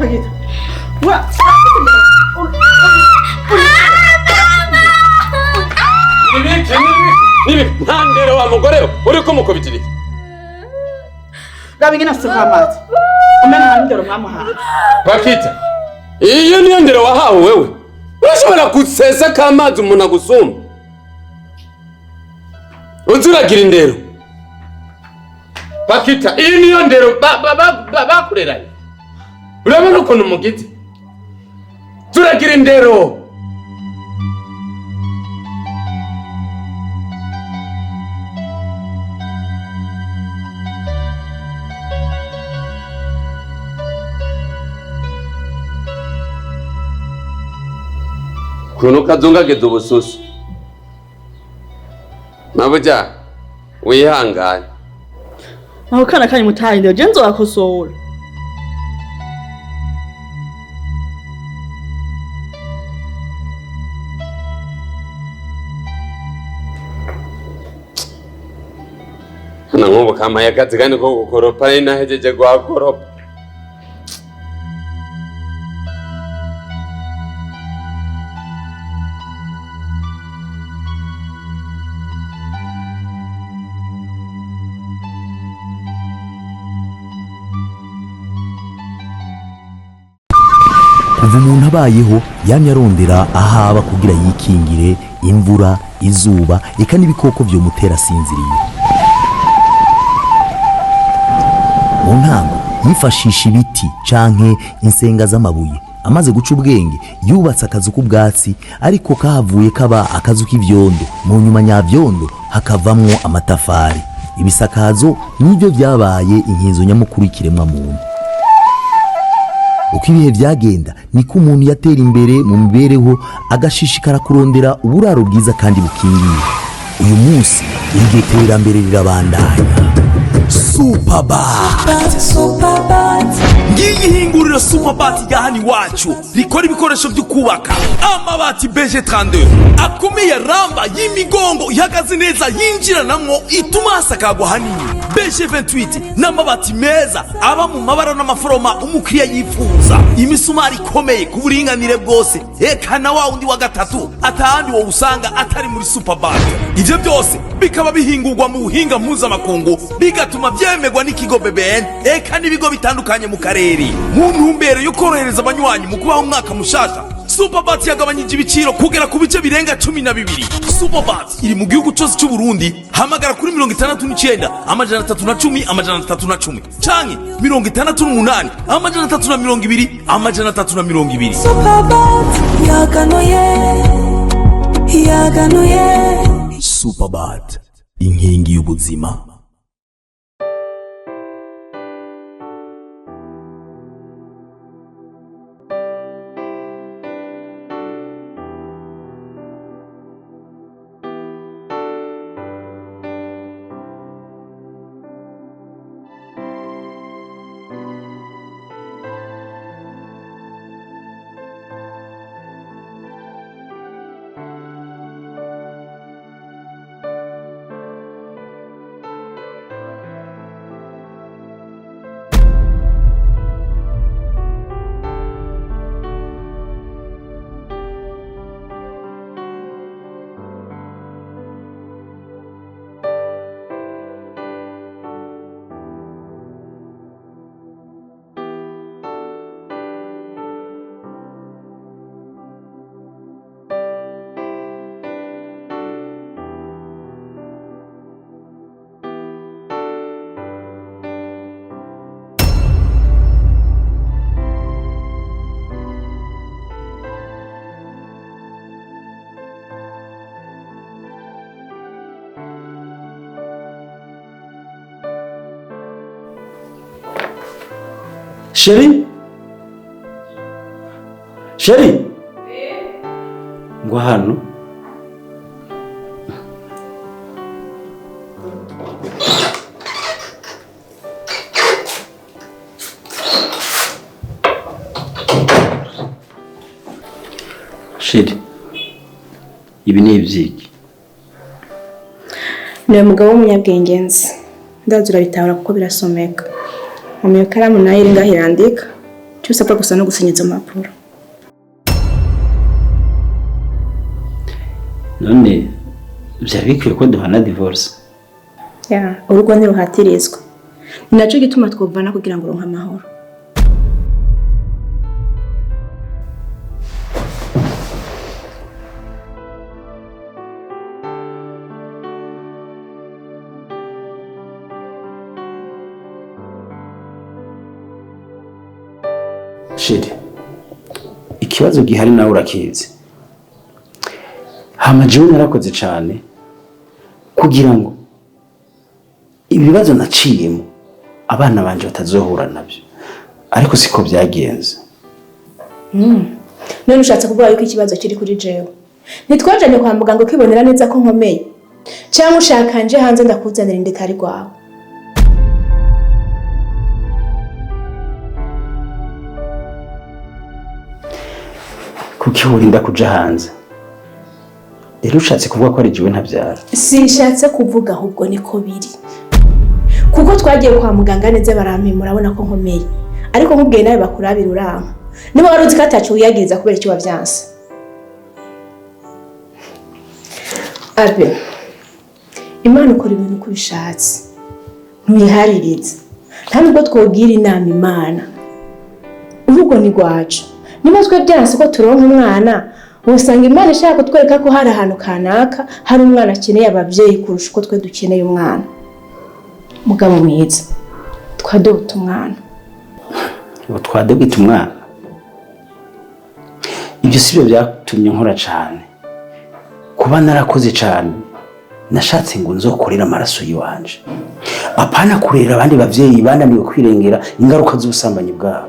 Pakita. Wa. Nibiki, nibiki, nta ndero wa mugore we uriko umukubitira iki? Raba ingene asuka amazi. Umena nta ndero mwamuhaye. Pakita, iyo niyo ndero wahawe wewe? Urashobora guseseka amazi umuntu agusumba? Uzi uragira indero. Pakita, iyi niyo ndero bakureranye. Urabona ukuntu umugize? Turagira indero. Ukuntu kazungageza ubususu. Mabuja, wihangane. Aho kana kanyu mutaye indero je nzobakosora. Hano nk'ubu kampaye akazi kandi ko gukoropa ari nahejeje guhakoropa. Kuva umuntu abayeho yamye arondera ahaba kugira yikingire imvura, izuba, eka n'ibikoko vyomutera asinziriye. Mu ntango yifashisha ibiti canke insenga z'amabuye. Amaze guca ubwenge yubatse akazu k'ubwatsi, ariko kahavuye kaba akazu k'ivyondo. Mu nyuma nyavyondo hakavamwo amatafari. Ibisakazo nivyo vyabaye inkinzo nyamukuru y'ikiremwa muntu. Uko ibihe vyagenda niko umuntu yatera imbere mu mibereho, agashishikara kurondera uburaro bwiza kandi bukingiye. Uyu munsi iryo terambere rirabandanya. Superbat, ngiyi hinguriro Superbat rya hano iwacu rikora ibikoresho byo kubaka amabati BG32 akomeye, ramba y'imigongo ihagaze neza, yinjiranamwo, ituma hasakagwa hanini. BG28 n'amabati meza aba mu mabara n'amaforoma umukiriya yifuza, imisumari ikomeye ku buringanire bwose, eka na wa wundi wa gatatu atahandi wowe usanga atari muri Superbat. Ivyo byose bikaba bihingurwa mu buhinga mpuzamakungu, bigatuma vyemerwa n'ikigo BBN eka n'ibigo bitandukanye mu karere. Mu ntumbero yo korohereza abanywanyi mu kubaho umwaka mushasha, Superbat yagabanyije ibiciro kugera ku bice birenga 12. Superbat iri mu gihugu cyose cy'u Burundi. Hamagara kuri 69 310 310 canke 68 320 320. Superbat yaganuye, yaganuye. Superbat, inkingi y'ubuzima. Chérie, chérie, ngo hano. Chérie, ibi ni ibyiki? Ni umugabo w'umunyabwenge nzi. Ndazi urabitahura kuko birasomeka. Mu ikaramu nayo iri ngaho irandika. Icyo usabwa gusa no gusinya izo mpapuro. None byari bikwiye ko duhana divorce? Ya, urugo ntiruhatirizwa. Ni nacyo gituma twovana kugira ngo uronke amahoro. Sheri, ikibazo gihari nawe urakizi. Hama jewe narakoze cane kugira ngo ibibazo naciyemo abana banje batazohura nabyo, ariko siko byagenze. None ushatse kuvuga yuko ikibazo kiri kuri jewe? Ntitwajanye kwa muganga ukibonera neza ko nkomeye, cyangwa ushaka nje hanze ndakuzanira inda itari rwawe? Kuki urinda kuja hanze? Rero ushatse kuvuga ko ari jewe ntabyara? Sinshatse kuvuga, ahubwo niko biri. Kuko twagiye kwa muganga neza barampima, urabona ko nkomeye. Ariko nkubwiye nawe bakurabira uranka. Niba wari uzi ko ataco wiyagiriza kubera icyo wavyanse. Abe, Imana ikora ibintu uko ibishatse. Ntuyiharirize. Nta nubwo twogira inama Imana. Urugo ni rwacu. Niba twe byanse ko turonka umwana, usanga Imana ishaka kutwereka ko hari ahantu kanaka hari umwana akeneye ababyeyi kurusha uko twe dukeneye umwana. Mugabo mwiza, twadota umwana. Ngo twadogita umwana? Ibyo si byo byatumye nkora cane. Kuba narakoze cane, nashatse ngo nzokorere amaraso yiwanje, apana kurera abandi bavyeyi bananiwe kwirengera ingaruka z'ubusambanyi bwabo.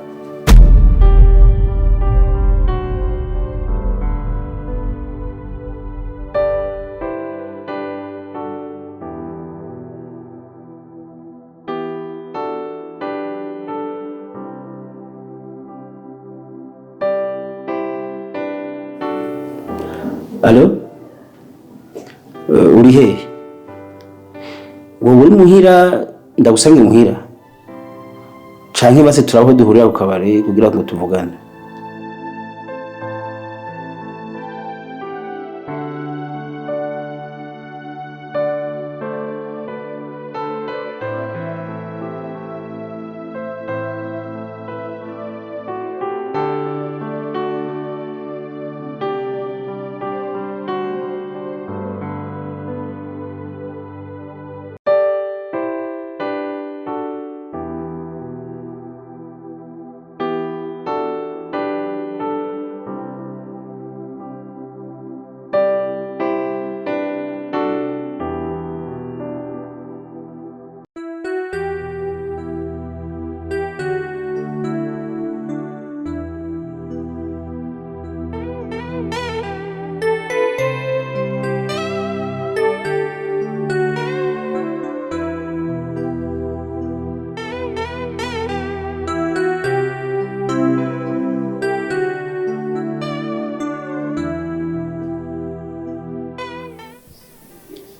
Alo? Uri hehe? Wowe uri muhira ndagusange muhira? Canke base turaho duhurira ku kabare kugira ngo tuvugane.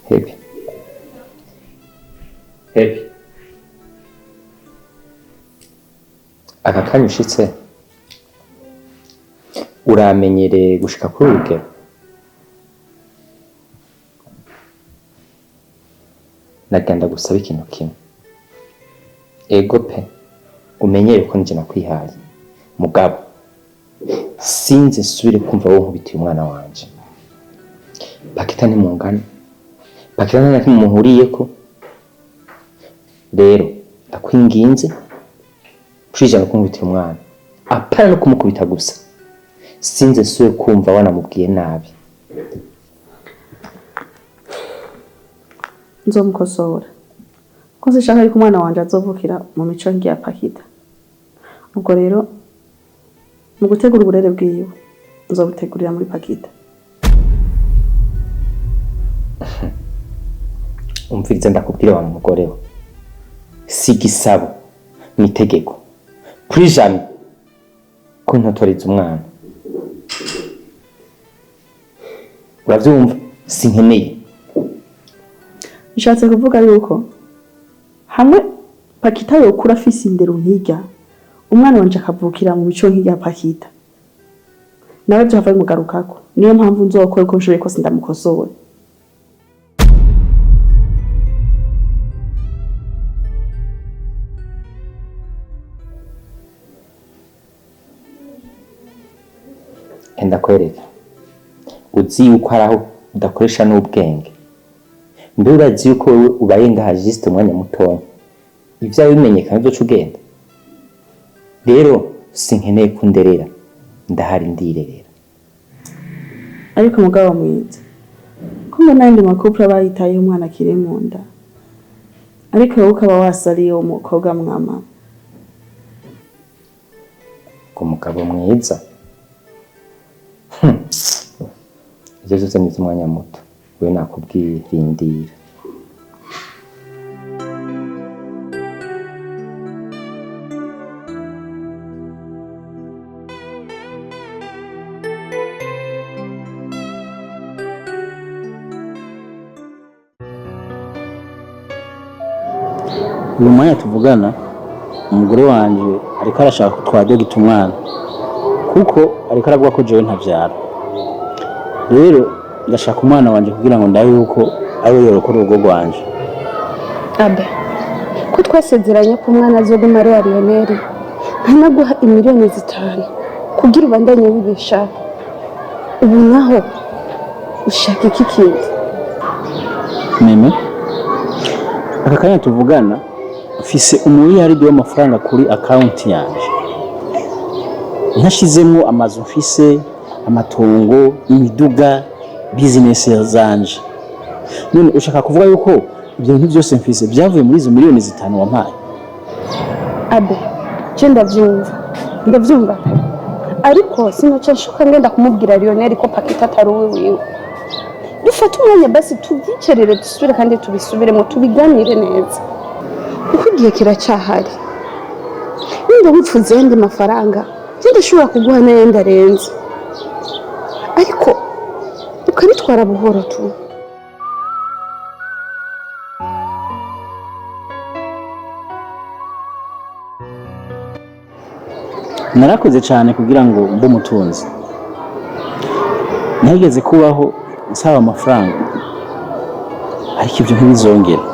Hebi. Hebi. Aka kanya ushitse uramenyereye gushika kuri uru rugero? Nagenda gusaba ikintu kimwe. Ego pe, umenyere ko nje nakwihaye. Mugabo, sinzi nsubire kumva wowe nkubitiye umwana wanje. Pakita ntimungana. Pakita nta na kimwe muhuriyeko. Rero ndakwinginze kwijana kunkubitira umwana, apana no kumukubita gusa. Sinze nsubire kumva wanamubwiye nabi. Nzomukosora ko sinshaka yuko umwana wanje azovukira mu mico ngiya Pakita. Ubwo rero mu gutegura uburere bwiwe nzobutegurira muri Pakita. Umviriza ndakubwira wa mugore we, si igisabo ni itegeko kuri jami ko ntotoreza umwana. Uravyumva? Sinkeneye. Bishatse kuvuga yuko hamwe Pakita yokura afise indero nkirya, Umwana wanje akavukira mu mico nk'irya Pakita, nawe byohava bimugarukako. Niyo mpamvu nzokora uko nshoboye kose ndamukosore. Enda kwereka, uzi yuko hari aho udakoresha n'ubwenge. Mbe urazi yuko wewe ubaye ngaha juste umwanya mutoya, ivyawe bimenyekana vyoca ugenda. Rero sinkeneye ko underera, ndahari ndirerera. Ariko mugabo mwiza, ko mbona ayandi ma couple aba yitayeho umwana akiri mu nda, ariko wowe ukaba wasariye uwo mukobwa mwama. Ku mugabo mwiza, ivyo vyose ni ivy'umwanya muto. Wewe nakubwiye, rindira. Uyu mwanya tuvugana, umugore wanje ariko arashaka ko twadogita umwana, kuko ariko aravuga ko jewe ntavyara. Rero ndashaka umwana wanje kugira ngo ndabe yuko ari we yorokora urugo rwanje. Abe, ko twasezeranye ko umwana azoguma ari uwa Lionel, nkanaguha imiliyoni 5 kugira ubandanye wibeshaho, ubu naho ushaka iki kindi? Meme, aka kanya tuvugana mfise umuriyaridi w'amafaranga kuri akawunti yanje, ntashizemwo amazu mfise, amatongo, imiduga, bizinesi zanje. None ushaka kuvuga yuko ibyo bintu byose mfise byavuye muri izo miliyoni 5 wampaye? Abe, je ndavyumva, ndavyumva pe, ariko sinoca nshuka ngenda kumubwira Lionel ko Pakita atari uwe wiwe. Dufate umwanya basi tubyicarire, dusubire kandi tubisubiremo, tubiganire neza, kuko igihe kiracyahari. Nimba wipfuza ayandi mafaranga, je ndashobora kuguha n'ayandi arenze, ariko ukabitwara buhoro tu. Narakoze cyane kugira ngo mbe umutunzi. Nageze kubaho nsaba amafaranga, ariko ibyo ntibizongera,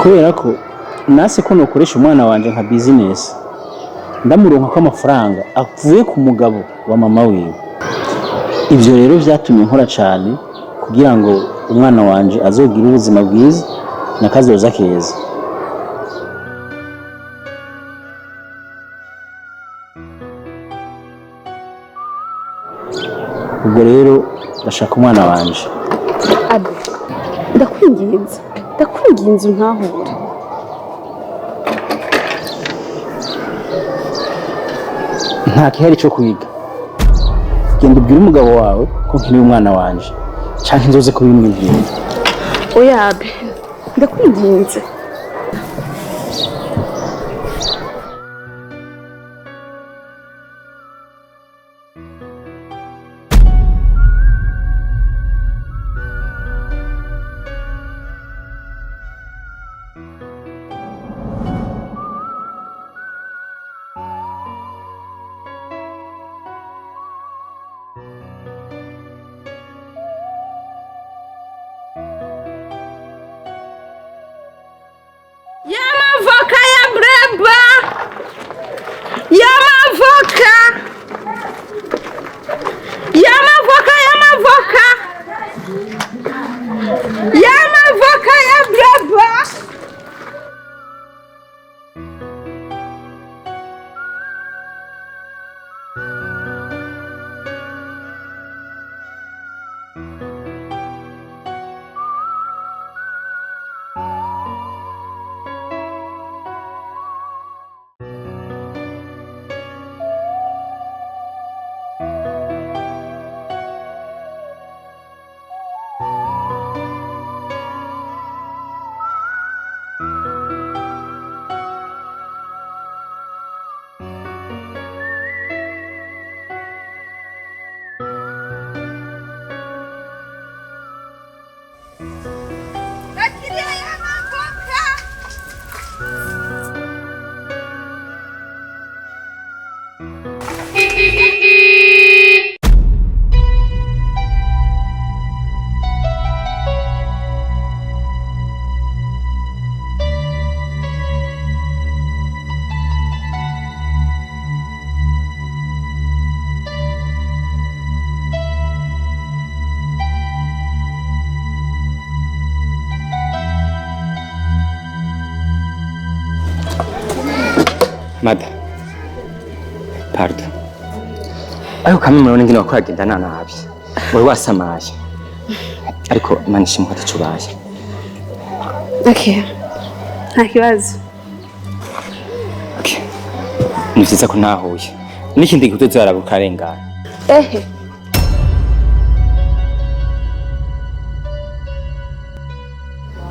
kubera ko nase ko nokoresha umwana wanje nka bizinesi, ndamuronka ko amafaranga avuye ku mugabo wa mama wiwe. Ibyo rero byatumye nkora cyane kugira ngo umwana wanje azogire ubuzima bwiza na kazoza keza. Ubwo rero ndashaka umwana wanje. Abe, ndakwinginze, ndakwinginze untahure. Nta gihari cyo kwiga. Genda ubwire umugabo wawe ko nkeneye umwana wanje, canke nzoze kubimwibwira. Oya Abe, ndakwinginze. Y'amavoka ya breba, y'amavoka, y'amavoka, y'amavoka, y'amavoka ya breba. Mada, pardon. Ariko kamwe murabona ingene wakoragenda na nabi. Wari wasamaye. Ariko Imana ishimwe ko atacubaye. Okay. Nta kibazo. Okay. Ni vyiza ko ntahuye. N'ikindi gihe utazaraba ukarengana. Ehe.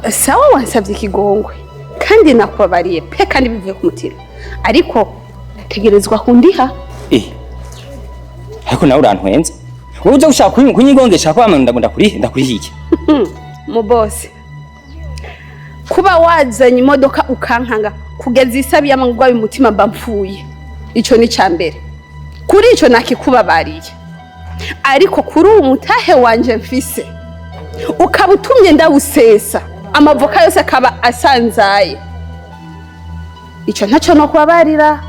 Sawa, wansabye ikigongwe kandi nakubabariye pe, kandi bivuye ku mutima, ariko tegerezwa kundiha. Eh. Ariko nawe urantwenza. Wowe uza gushaka kunyigongesha ko bamwe ndagunda kurihe ndakurihiye iki? Mu bose kuba wazanye imodoka ukankanga kugeza isabi y'amangwa y'umutima mba mpfuye, ico ni ca mbere. Kuri ico nakikubabariye, ariko kuri uwo mutahe wanje mfise ukaba utumye ndawusesa, amavoka yose akaba asanzaye, ico ntaco no kubabarira.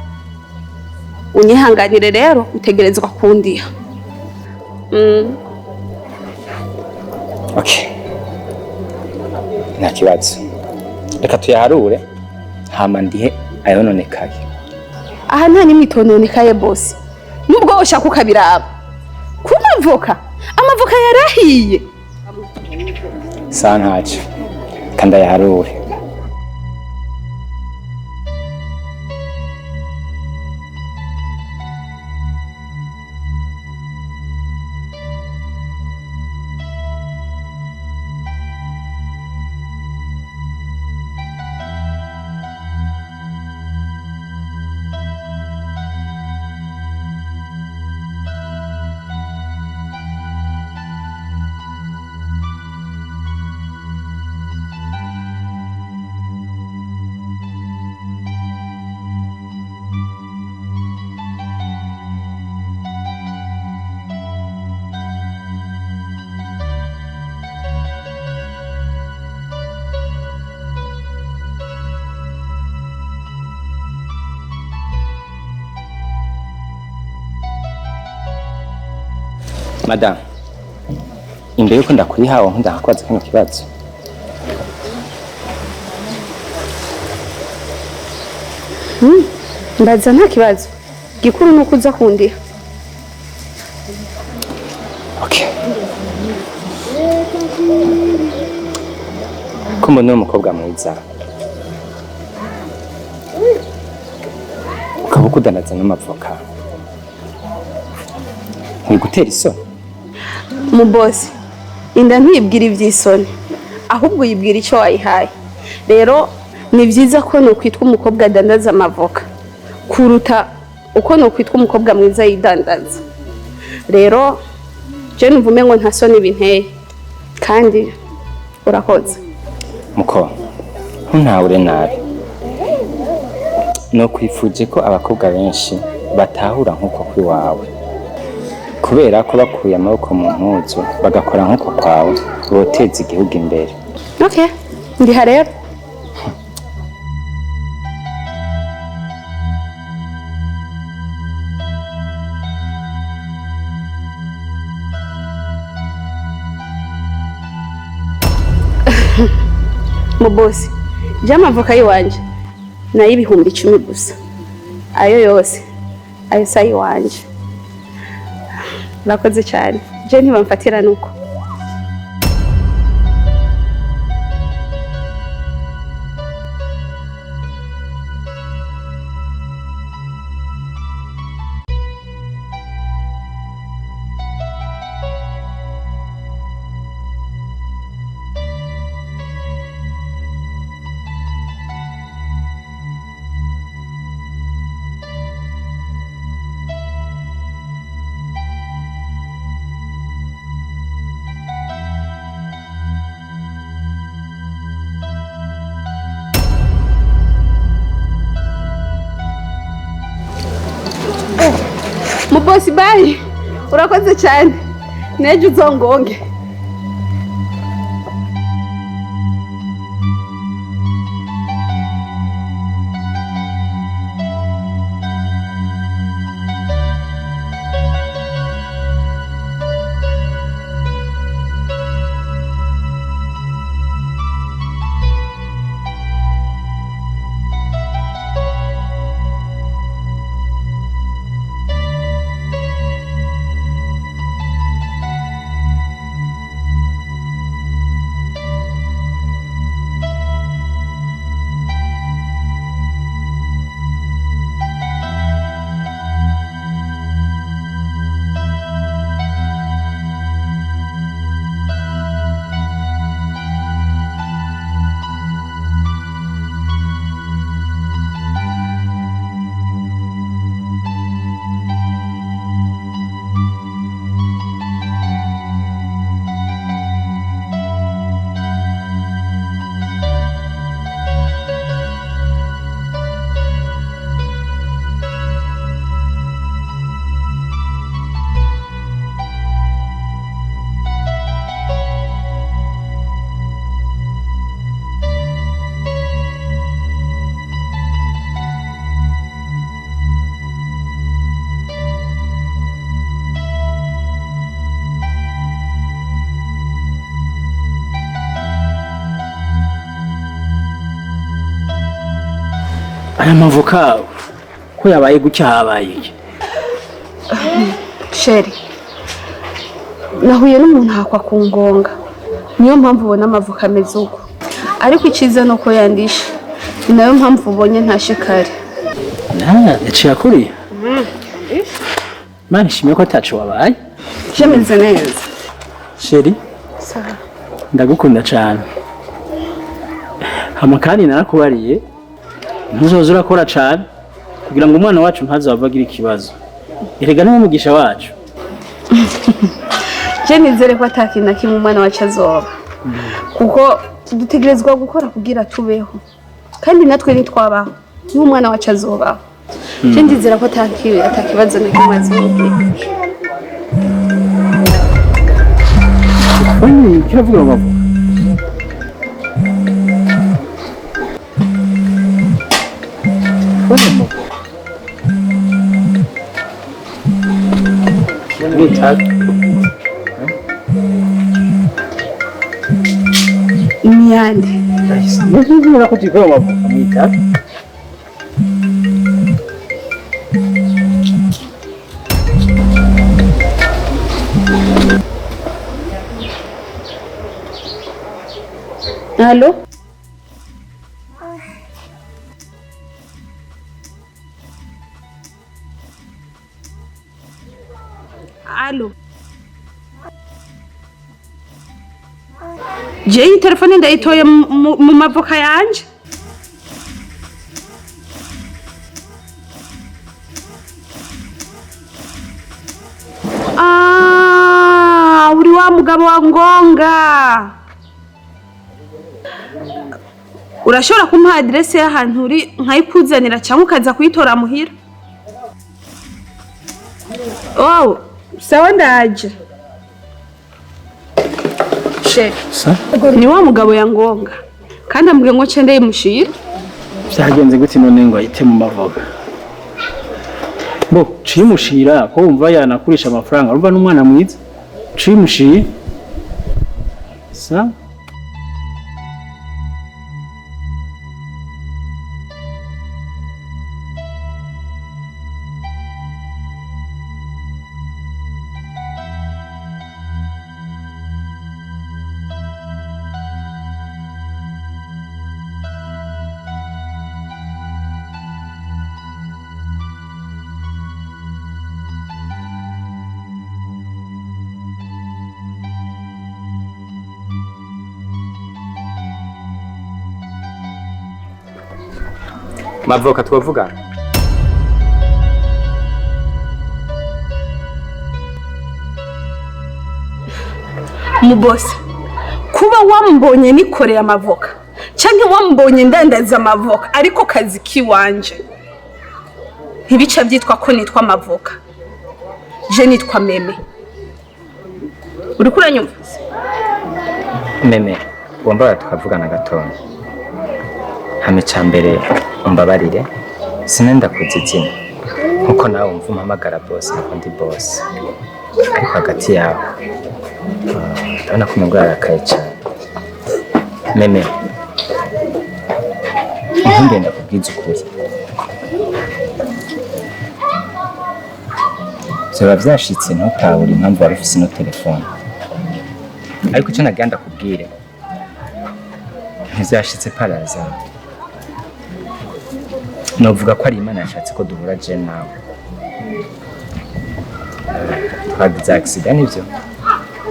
Unyihanganire rero, utegerezwa kundiha. Okay. Nta kibazo. Reka tuyaharure hama ndihe ayononekaye. Aha nta nimwe itononekaye bosi, nubwo woshaka ukabiraba ku mavoka, amavoka yarahiye. Sawa, ntacyo. Kandi ayaharure. Madam, imbere yuko ndakurihawe nkunda kubaza kino kibazo. Mbaza, nta kibazo. Gikuru nuko uza kundiha. Okay. Ko mbona uri umukobwa mwiza, ukaba ukudandaza n'amavoka, ntibigutera isoni? Mu bosi, inda ntiyibwira iby'isoni, ahubwo uyibwira icyo wayihaye. Rero ni byiza ko nukwitwa umukobwa adandaza amavoka kuruta uko nukwitwa umukobwa mwiza yidandaza. Rero je numva umengo nta soni binteye, kandi urakoze. Muko, ntuntahure nabi. Nokwifuje ko abakobwa benshi batahura nk'uko kuri wawe, kubera ko bakuye amaboko mu mpuzu bagakora nk'uko kwawe, boteza igihugu imbere. Okay, ndiha rero. Mu bosi, je amavoka y'iwanje nayo 10,000 gusa, ayo yose ayo si ayiwanje. Urakoze cyane, je ntibamfatira nuko. Mu bosi, bye, urakoze cyane, nejo uzongonge. Aya mavoka ko yabaye gutya habaye iki? Chéri, nahuye n'umuntu hakwa ku ngonga, niyo mpamvu ubona amavoka ameze uko, ariko icyiza ni uko yandisha, ni nayo mpamvu ubonye ntashe kare. Yaciye akuriye. Mana ishimwe ko ataco wabaye. Jemeze neza. Chéri, Sawa. ndagukunda cyane. Hama kandi narakubariye ntuzoza urakora cyane kugira ngo umwana wacu ntazava agira ikibazo. Erega niwe mugisha wacu. Je nizere ko atakintu na kimwe umwana wacu azoba, kuko dutegerezwa gukora kugira tubeho, kandi natwe ntitwabaho niba umwana wacu azobaho. Je ndizera ko atakibazo na kimwe azogira. Kwani kiravuga ngo bavuga? Imyande. Nuzuzura ko tuyikora mu mavoka mwitabi. Allo? Allo? Je iyi telefone ndayitoye mu mavoka yanje. Ah, uri wa mugabo wa ngonga. Urashobora kumuha adresse y'ahantu uri nkayikuzanira cyangwa ukaza kuyitora muhira? Oh, sawa ndaje. Chéri, ni wa mugabo ya ngonga kandi ambwiye ngo nce ndayimushira. Byagenze gute none ngo ayite mu mavoka? Bo, cimushira ko wumva yanakurisha amafaranga, urumva n'umwana mwiza. Cimushira. Sa? Mavoka twavugana. Mubose, kuba wambonye nikoreye amavoka canke wambonye ndandaza amavoka ariko kazi kiwanje, ntibica byitwa ko nitwa amavoka. Je nitwa Meme. Uriko uranyumva? Meme, wambara tukavugana gatonya. Hame cambere umbabarire sinenda kuzizina nkuko nawe wumva umpamagara boss nako ndi boss, ariko hagati yawe ndabona ko umengo yarakaye cyane. Meme, ntugenda kubwiza ukuri, vyoba vyashitse ntutabura impamvu wari ufise ino telefone, ariko ico nagira ndakubwire ntivyashitse paraza. Novuga ko ari Imana yashatse ko duhura je nawe. Twagize accident nivyo,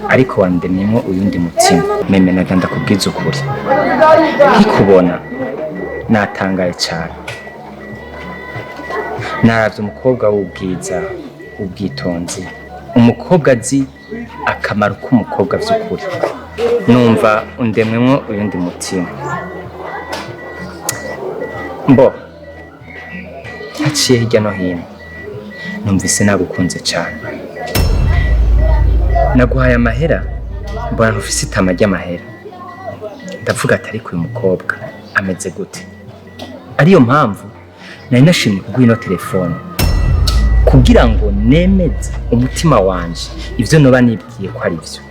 ariko wandemyemo uyundi mutima. Meme, nagira ndakubwiza ukuri, nkikubona natangaye cyane. Naravye umukobwa w'ubwiza, ubwitonzi, umukobwa azi akamaro k'umukobwa vy'ukuri. Numva undemwemo uyundi mutima. Mbo haciye hirya no hino numvise nagukunze cyane. Naguhaye amahera mbona ntufise itama ry'amahera, ndavuga ati ariko uyu mukobwa ameze gute? Ariyo mpamvu nari nashimye kuguha ino telefone kugira ngo nemeze umutima wanje ivyo noba nibwiye ko ari vyo.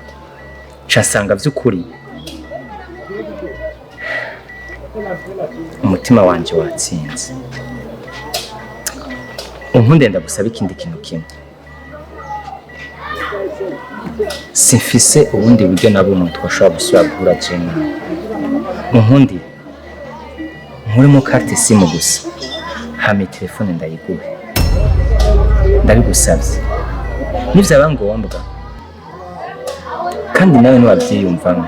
Nsanga vy'ukuri umutima wanje watsinze. Unkunde ndagusaba ikindi kintu kimwe. Simfise ubundi buryo na bumwe twashobora gusubira guhura jewe nawe. Unkundi nkuremo carte SIM gusa, hama iyi telefone ndayiguhe. Ndabigusabye nivyaba ngombwa, kandi nawe niwavyiyumvamwo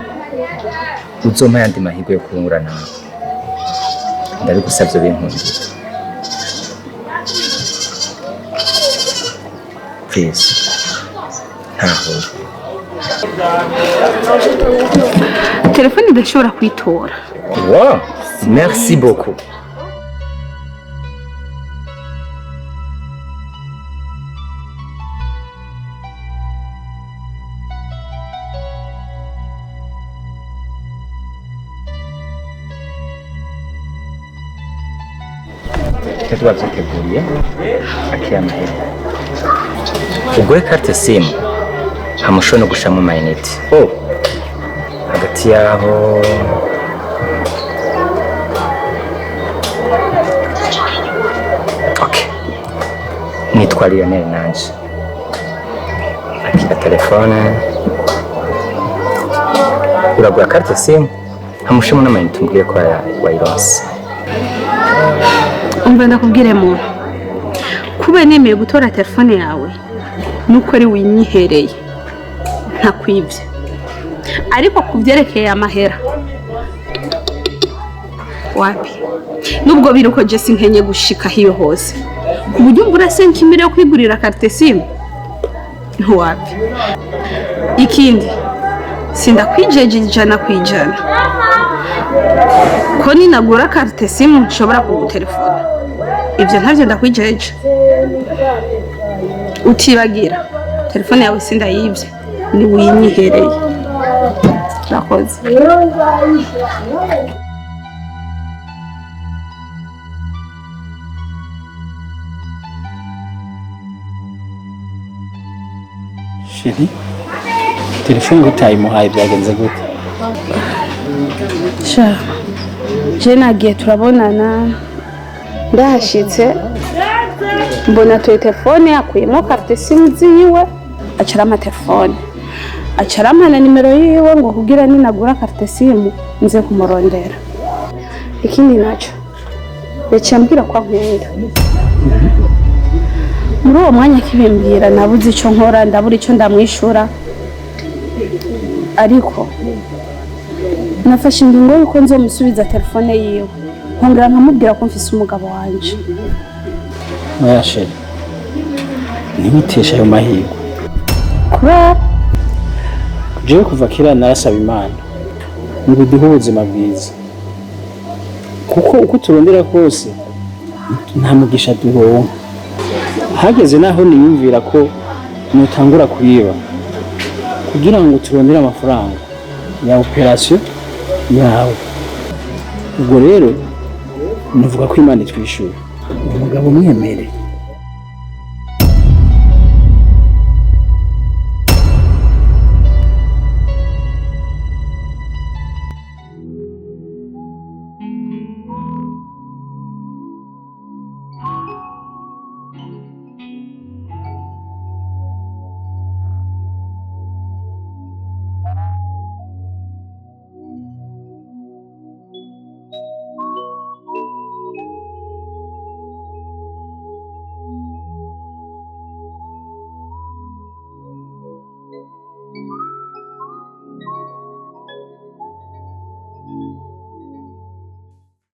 uzompa ayandi mahirwe yo kuhura nawe. Ndabigusabye binkundire, please. Ntahura. Telefone ndashobora kuyitora. Wow, merci beaucoup. Icyo twabyiteguriye akira amahera ugure carte SIM, hamushobora no gushiramo amayinite. Oh, hagati yaho okay. Nitwa Lionel nanje akira telefone, uragura carte SIM hamushiramo n'amayinite, umbwire ko wayironse. Umva ndakubwire muntu, kuba nemeye gutora telefone yawe nuko ari winyihereye ntakwibye, ariko kubyerekeye amahera wapi, nubwo biri uko Jesse nkenye gushika hiyo hose ku buryo mbura senkimire yo kwigurira carte SIM wapi. Ikindi sindakwijeje 100% ko ninagura carte SIM nshobora kugutelefona, ivyo ntavyo ndakwijeje. Utibagira telefone yawe sindayivye, ni winyihereye. Urakoze. Chérie, telefone utayimuhaye byagenze gute? Sha, je nagiye turabonana, ndahashitse mbona atoye telefone akuyemo carte SIM ziwe, acarama telefone acarama na nimero yiwe ngo kugira ninagura carte SIM nze kumurondera. Ikindi naco yaciye ambwira ko ankunda. Muri uwo mwanya akibimbwira nabuze ico nkora, ndabura ico ndamwishura, ariko nafashe ingingo yuko nzomusubiza telefone yiwe nkongera nkamubwira ko mfise umugabo wanje. Oya chérie, ntiwiteshe ayo mahirwe. Kubera jewe kuva kera narasaba Imana ngo iduhe ubuzima bwiza, kuko uko turondera kose nta mugisha duronka. Hageze naho niyumvira ko nutangura kuyiba kugira ngo turondere amafaranga ya operation yawe. Ubwo rero nuvuga ko Imana itwishyura. Umugabo mwemere